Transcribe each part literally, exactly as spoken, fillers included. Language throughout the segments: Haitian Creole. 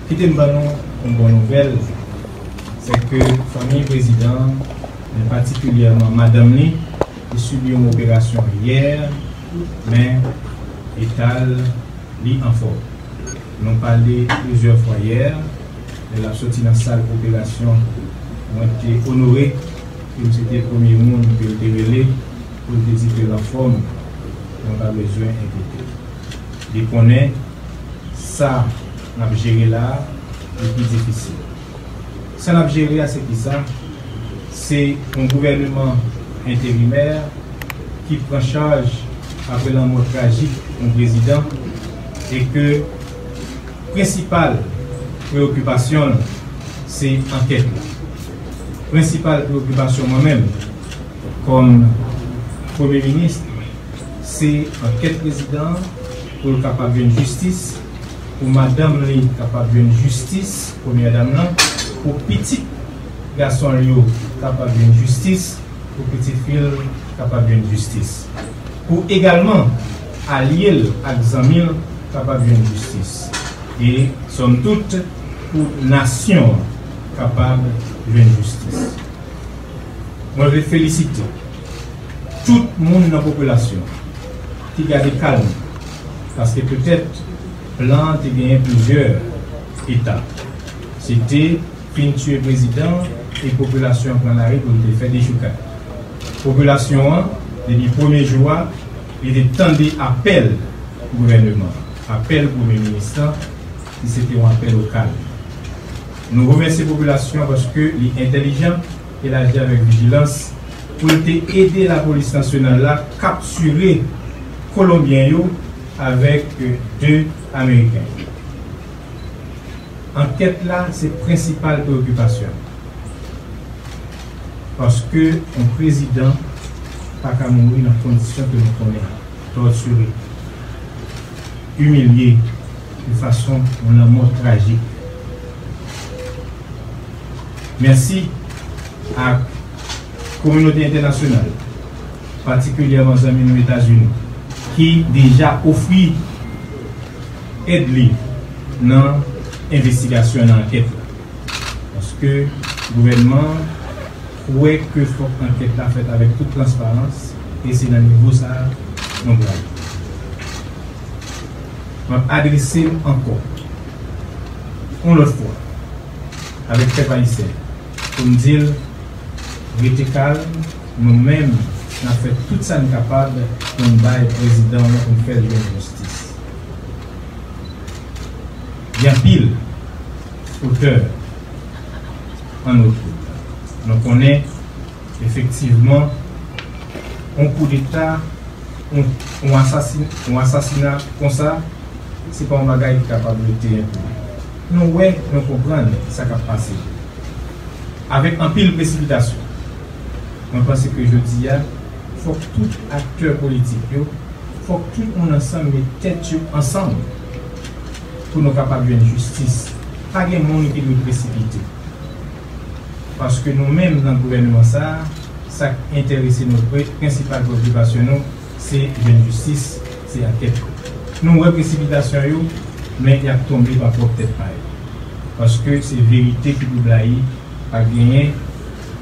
Kite m ban nou yon bon nouvèl, se ke fanmi prezidan, men patikilyèman madanm li, te sibi yon operasyon yè, men eta l, li anfòm. Nou pale plizyè fwa yè, lè l ap soti nan sal operasyon, mwen te onore ke m se te premye moun ke yo te rele pou l te di ke l anfòm, mwen pa bezwen enkyete. Li konnen sa n ap jere la a, li pi difisil. Sa n ap jere a, se kisa? Se yon gouvèneman enterimè ki pran chaj apre lanmò trajik yon prezidan e ke prensipal preyokipasyon l se ankèt la. Prensipal preyokipasyon mwen menm, kòm premye minis, se ankèt prezidan an pou l kapab jwenn jistis, pou madanm li kapab jwenn jistis, premyè dam nan, pou pitit gason l yo kapab jwenn jistis, pou pitit fi l kapab jwenn jistis. Pou egalman alye l ak zanmi l kapab jwenn jistis. E, sòm tout, pou nasyon an kapab jwenn jistis. Mwen vle felisite tout moun nan popilasyon ki gade ka l, paske petèt plan an te genyen plizyè etap. Se te fin tiye prezidan e popilasyon an pran lari pou l te fè dechoukay. Popilasyon an, depi premye jou a, li te tande apèl gouvèneman an, apèl premye minis lan, ki se te yon apèl o kalm. Nou remèsye popilasyon an paske li entèlijan e l aji avèk vijilans pou l te ede lapolis nasyonal la kaptire Kolonbyen yo avèk de Ameriken. Ankèt la se prensipal preyokipasyon. Paske yon prezidan pa ka mouri nan kondisyon ke nou konnen an, tòtire, imilye de fason yon lanmò trajik. Mèsi ak kominote entènasyonal, patikilyèman zanmi nou Etazini, ki deja ofri èd li nan envestigasyon, nan ankèt la. Paske gouvènman an kwè ke fòk ankèt la fèt avèk tout transparans, e se nan nivo sa a nou prale. M ap adrese m ankò, yon lòt fwa, avèk pèp ayisyen, pou m di l, rete kalm, nou menm, n ap fè tout sa n kapab pou n bay prezidan an, pou n fè l jwenn jistis. Gen anpil otè an nou tout. Nou konnen, efektivman, yon koudeta, yon, yon asasin-, yon asasina konsa, se pa yon bagay ki kapab rete enpini. Nou wè, nou konprann sa k ap pase. Avèk anpil presipitasyon, mwen panse ke jodi a, fòk tout aktè politik yo, fòk tout moun ansanm met tèt yo ansanm pou nou kapab jwenn jistis. Pa gen moun ki dwe presipite. Paske nou menm nan gouvènman sa a, sa k enterese nou, pre-, prensipal preokipasyon nou, se jwenn jistis, se ankèt. Nou wè presipitasyon yo, men y ap tonbe pa pwòp tèt pa yo. Paske se verite ki pou blayi, pa genyen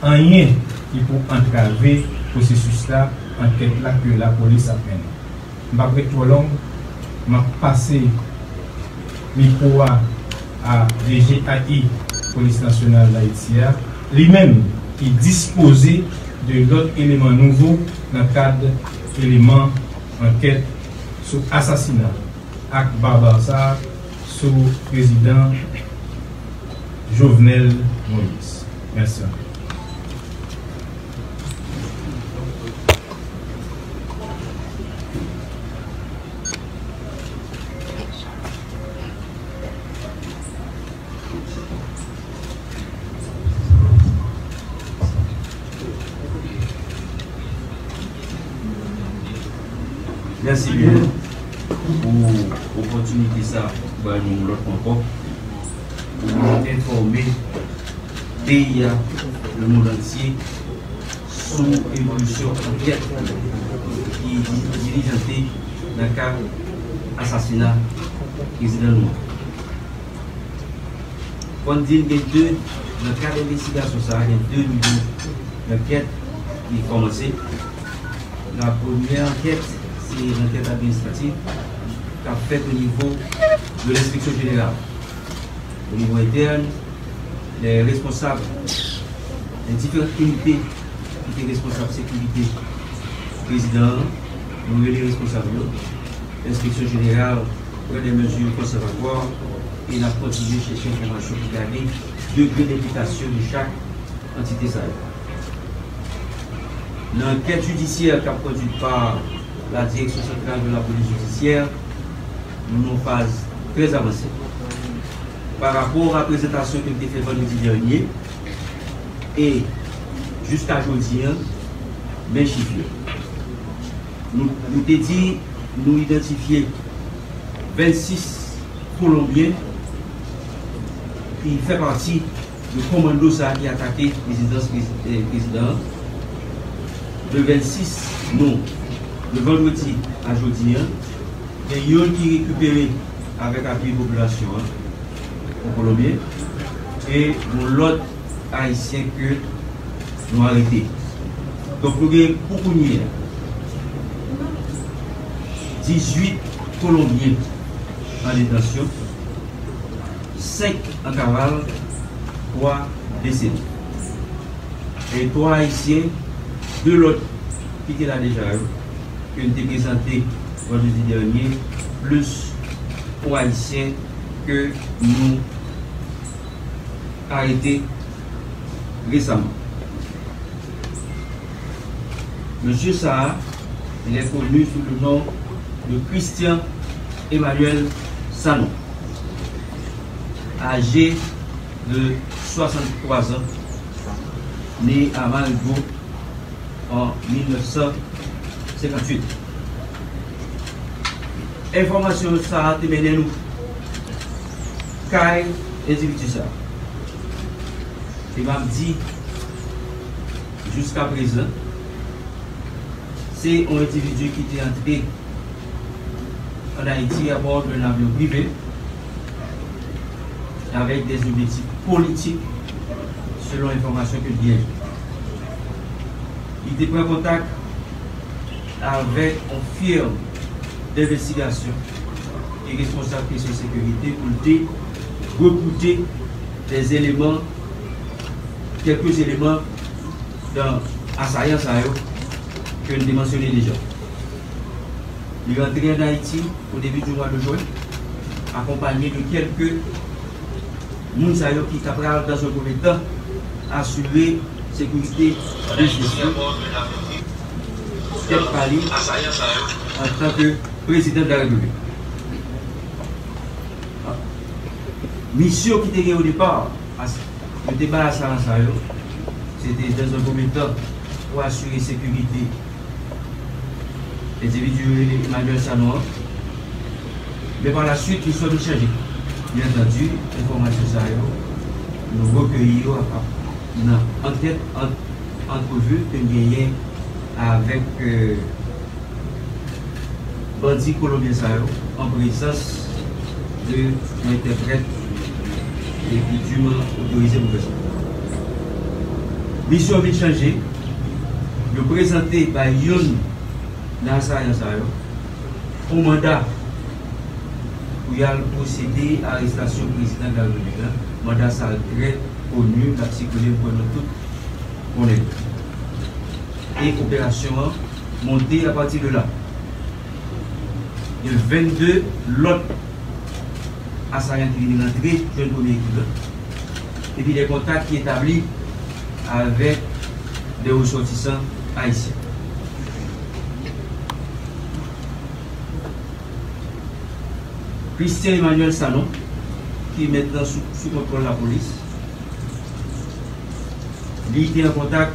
anyen ki pou antrave pwosesis la, ankèt la ke lapolis ap mennen. M p ap ret twò long, m ap pase mikwo a a D G A I Polis Nasyonal Dayiti a, li menm ki dispoze de lòt eleman nouvo nan kad eleman ankèt sou asasina ak babasa sou prezidan Jovenel Moïse. Mèsi anpil. Mèsi byen pou opòtinite sa pou bay nou lòt fwa ankò pou nou enfòme peyi a, lemonn antye, sou evolisyon ankèt ki dilijante nan ka asasina prezidan nou an. Fò n di n gen de, nan kad envestigasyon sa a, gen de nivo lankèt ki kòmanse. La premyè ankèt, se lankèt administratif k ap fèt o nivo de lenspeksyon jeneral. O nivo entèn, lè responsab, lè diferan inite ki te responsab sekirite prezidan an, nou rele responsab yo. Lenspeksyon jeneral pran de mezi konservatwa e n ap kontinye chèche enfòmasyon pou gade degre enplikasyon de chak antite sa yo. Nan ankèt jidisyè k ap kondwit pa la Direction Centrale de la Police Judiciaire, nou nan yon faz trè avanse. Pa rapò a prezantasyon ke m te fè vandredi dènye, e jiska jodi a, men chif yo. Nou, nou te di nou idantifye vennsis Kolonbyen ki fè pati de komando sa a ki atake rezidans prezi-, eh, prezidan an. De vennsis nou, de vandredi a jodi a, gen youn ki rekipere avèk apui popilasyon an, yon Kolonbyen, e yon lòt Ayisyen ke nou arete. Donk, nou gen pou kounye a dizuit Kolonbyen an detansyon, senk an kaval, twa desede. E twa Ayisyen, de lòt ki te la deja yo, ke n te prezante vandredi dènye, plis yon Ayisyen ke nou arete resaman. Mesye sa a, il est connu sous le nom de Christian Emmanuel Sanon, âgé de soixante-trois ans, né à Marigot en mil neuf cent cinquante-huit. Enfòmasyon sa a te mennen nou kay endividi sa a. E m ap di, jiska prezan, se yon endividi ki te antre an Ayiti abò d'un avion privé avec des objectifs politiques, selon enfòmasyon ke l genyen. Li te pran kontak avèk yon firm denvestigasyon ki responsab kesyon sekirite pou l te rekwoute des éléments, quelques éléments dans asayan sa yo ke n te mansyone deja. Li rantre an Ayiti o debi di mwa de jen, akonpanye de kèlke moun sa yo ki ta pral, dans un premier temps, asire sekirite biznis li, tèt pa li, antanke prezidan de la repiblik. Misyon ki te gen o depa, as-, yo te bay asayan sa yo, se te, dans un premier temps, pou asire sekirite endividi yo rele Emmanuel Sanon an. Men pa la suite, listwa vin chanje. Byen antandi, enfòmasyon sa yo, nou rekeyi yo a, a, nan ankèt, an, antrevi ke n genyen avèk, euh, bandi kolonbyen sa yo, an prezans de yon entèprèt epi diman otorize pou fè sa. Misyon vin chanje, yo prezante bay youn nan asayan sa yo yon manda pou y al pwosede arestasyon prezidan de la repiblik la. Manda sa a trè koni, l ap sikile, m kwè nou tout konnen. E operasyon an monte apati de la. Gen vennde lòt asayan ki vin rantre jwenn premye ekip la. Epi de kontak ki etabli avèk de resòtisan ayisyen. Christian Emmanuel Sanon, ki mentnan sou, sou kontwòl lapolis, li te an kontak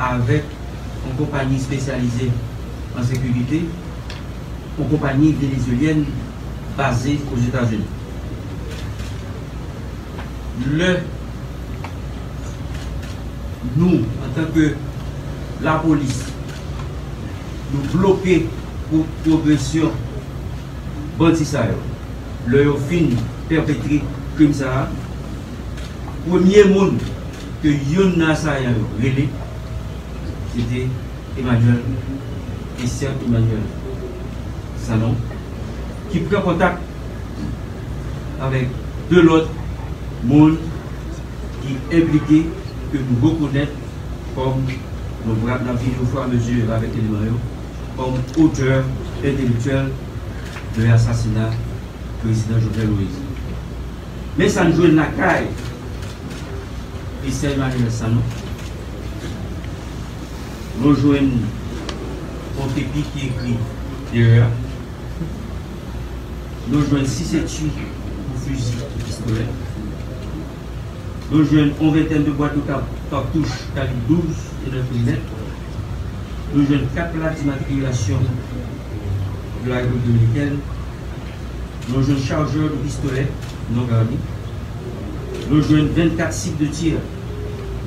avèk yon konpayi espesyalize an sekirite, yon konpayi venezuelyèn baze Ozetazini. Lè nou, antanke lapolis, nou bloke pro-, pwogresyon bandi sa yo, lè yo fin pèpetre krim sa a, Premye moun ke youn nan asayan yo rele, se te Emmanuel, Christian Emmanuel Sanon, ki pran kontak avèk de lòt moun ki enplike, ke nou rekonèt kòm, nou pral, n ap vini oframezi avèk eleman yo, kòm otè entelektyèl de asasina prezidan Jovenel Moïse. Men sa n jwenn lakay Christian Emmanuel Sanon. Nou jwenn yon kepi ki ekri Dera. Nou jwenn sis etui pou fizi pistolè. Nou jwenn yon ventèn de bwat de ka-, katouch kalib douz e nèf milimèt. Nou jwenn kat plak dimatrikilasyon de la Repiblik Dominikèn. Nou jwenn chajè de pistolè non garni. Nou jwenn vennkat sik de tir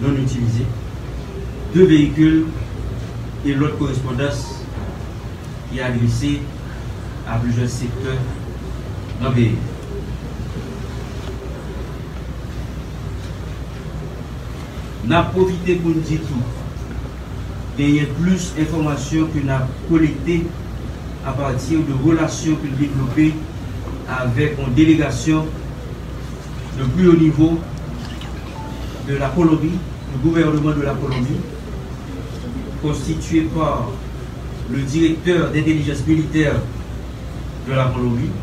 non itilize, de veyikil e lòt korespondans ki adrese a plizyè sektè nan peyi. N ap pwofite pou n di tou, genyen plis enfòmasyon ke n ap kolekte apati de relasyon ke l devlope avèk yon delegasyon de pli wo nivo de la Colombie, du gouvernement de la Colombie, constitué par le directeur d'intelligence militaire de la Colombie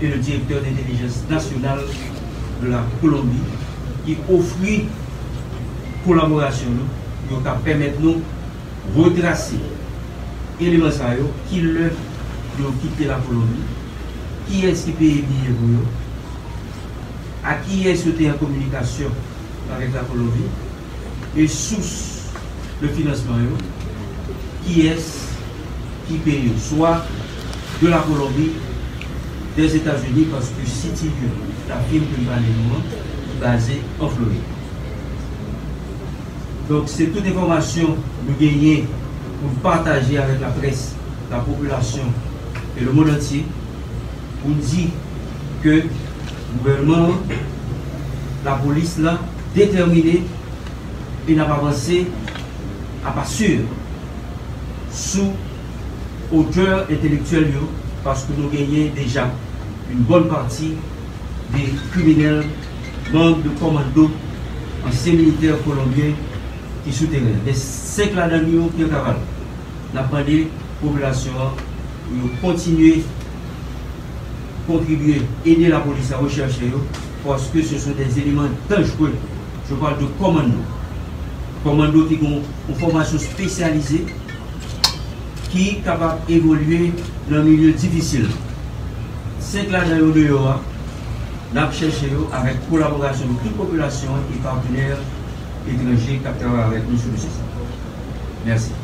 et le directeur d'intelligence nationale de la Colombie, ki ofri kolaborasyon nou, yo ka pèmèt nou retrase eleman sa yo, ki lè yo kite la Kolonbi, kiyès ki peye biye pou yo, a kiyès yo te an kominikasyon avèk la Kolonbi, e sous de finansman yo, kiyès ki peye yo, swa de la Kolonbi, dèzetazini, paske siti la fim ke m pale nou an, li baze an Florid. Donk, se tout enfòmasyon nou genyen pou n pataje avèk laprès, lapopilasyon e lemonn antye, pou n di ke gouvènman an, lapolis la, detèmine e n ap avanse apa si sou otè entelektyèl yo, paske nou genyen deja yon bòn pati de kriminèl, manm de kòmando, ansyen militè kolonbyen ki sou teren. Gen senk ladan yo ki an kaval. N ap mande popilasyon an pou yo kontinye kontribye, ede lapolis la rechèche yo, paske se sont des éléments dangereux. Je parle de kòmando. Kòmando ki gen yon fòmasyon espesyalize, ki kapab evolye nan milye difisil. Senk ladan yo deyò a, n ap chèche yo avèk kolaborasyon de tout popilasyon an e patenè etranje k ap travay avèk nou sou dosye sa. Mèsi.